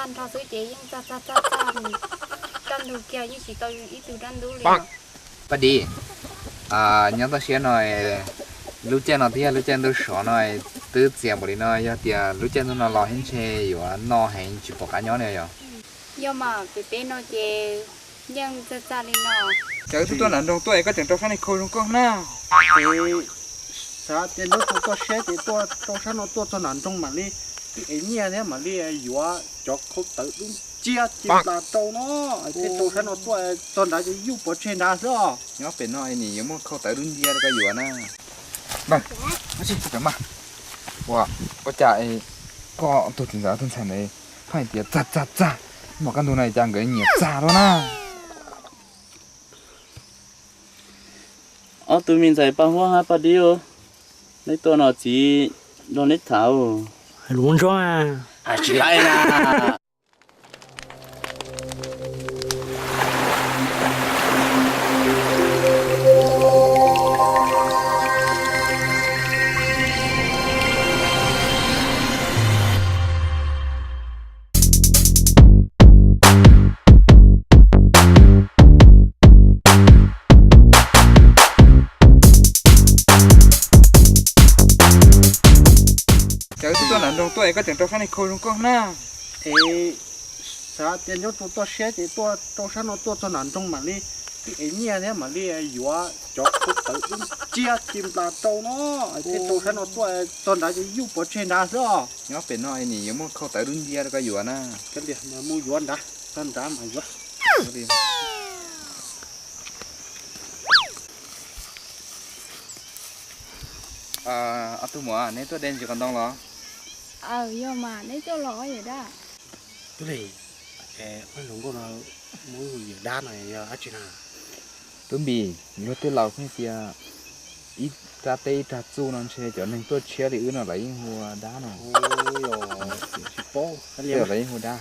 Tag nrho xwb ces yeej txaj txaj txaj txaj, kaj ntug kiag yeej tsis tau ib tug dab ntub li. Paj Dib, nyob toj siab no, lub caij no twb yog lub caij ntuj sov no, twb txias npaum li no, yog tias lub caij ntuj no los thiab ntshe yuav no heev tsis pom qab nyob li yom. Yog mas pem peb no ces yeej txaj txaj li no. Ces wb twb tuaj nram nroog tuaj es koj tseem rau sab no khau zoo nkauj na. Xav tias nyob rau toj siab ces tuaj rau sab no tuaj txog nram nroog mam li twb ev nyiaj thiab mam li yuav cov khau tawv dub nciab ci nplas rau no, thiaj rau sab no tuaj txog nrad ces yuj pov tseg nrad xwb os. Nyob pem no nim yuav muaj khau tawv dub nciab rau koj yuav na. Ua, ua cas koj tus txiv ntxawm tus ntxhais ntawd pheej hais tias txaj txaj txaj, mas kaj ntug no cas nkawd nyiam txaj luaj na. Ob tug me ntxhais Paj Huab hab Paj Dib, neb tuaj no txiv nrog neb tham. Hais lus Hmoob Ntsuab. Tsis laib na. Ces wb twb tuaj nram nroog tuaj es koj tseem rau sab no khau zoo nkauj na. Es xav tias nyob rau toj siab ces tuaj rau sab no tuaj txog nram nroog mam li twb ev nyiaj thiab mam li yuav cov khau tawv dub nciab ci nplas rau no, thiaj rau sab no tuaj txog nrad ces yuj pov tseg nrad xwb os. Nyob pem no nim yuav muaj khau tawv dub nciab rau koj yuav na. Mus yuav nrad, txog nrad mas yuav. Ob tug muam, neb tuaj de ntsis qos ntoo los? Aw, yog mas, neb tuaj los yawm dab? Tub Lis, ob hluas nkauj no muab hu yawm dab no yog dab tsi na? Tub Npis, luag tej laus pheej tias ib rab teb ib rab txuj no ntshe cov neeg tuaj tshiab li wb no lawv yeej hu ua dab no. Lawv yeej hu dab.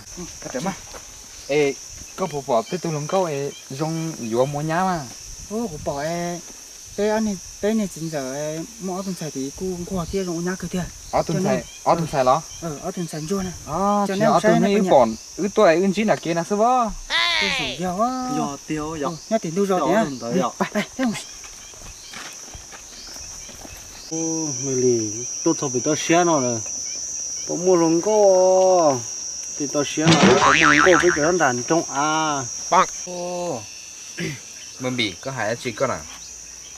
Es koj puas pom tej tug hluas nkauj es zoo yuav mus ua nyab mas? Kuv pom peb, peb niag txiv ntxawm muaj ob tug ntxhais tid kuj nquag thiab zoo ua nyab kawg tiag. Ob tug ntxhais los? Ob tug ntxhais ntsuag na. Ob tug no wb pom wb tuaj wb ntsib nram kev na xwb as. Yog tiag, nyob tim ntug zos tiag. Tuaj txog pem toj siab no lawm, puas muaj hluas nkauj? Pem toj siab no puas muaj hluas nkauj peb cov nyob nram nroog av? Npis, koj hais dab tsi koj na?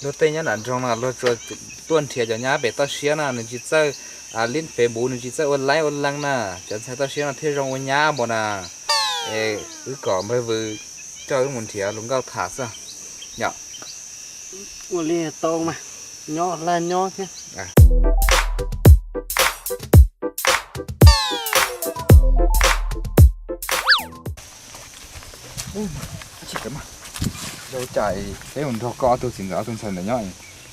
Luag tej nyob nram nroog no luag tsuas tuaj nrhiav cov nyab pem toj siab na, nws tsis txawj lib Facebook, nws tsis txawj ua laib ua leej na. Cov ntxhais toj siab no thiaj zoo ua nyab npaum na. Es wb kom npawg Vws coj wb mus nrhiav hluas nkauj tham xwb yom. Ua li tau mas, nyob laj nyob thiab. Ua cas peb mus nrog koj ob tug txiv ntxawm ob tug ntxhais ntawd nyob,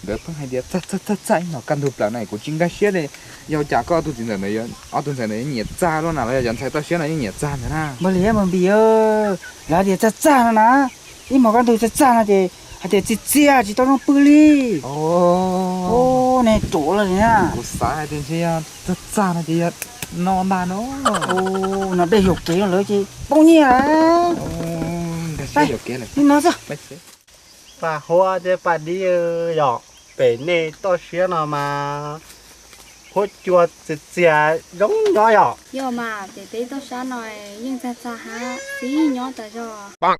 nkawd pheej hais tias txaj txaj txaj ib hmos kaj ntug plaws na, kuv tsis nkag siab li. Yog ua cas koj ob tug txiv ntxawm ntawd, ob tug ntxhais ntawd yuav nyiam txaj luaj na, los yog cov ntxhais toj siab no yeej nyiam txaj ntag na? Npawg Lis, npawg Npis, lawv hais tias txaj txaj no na, ib hmos kaj ntug txaj txaj no ces hais tias txias txias tsis tau zoo pw li. Nej ruam lawm na. Kuv xav hais tias ntshe yog txaj txaj no ces yog no ntag no. No dej yuam kev lawm ces poob nyiaj. Nkag siab yuam kev lawm. Li no xwb. Paj Huab thiab Paj Dib yom, pem nej toj siab no mas huab cua txias txias zoo nyob yom. Yog mas, pem peb toj siab no yeej txaj txaj hab, txib nyob tas zog.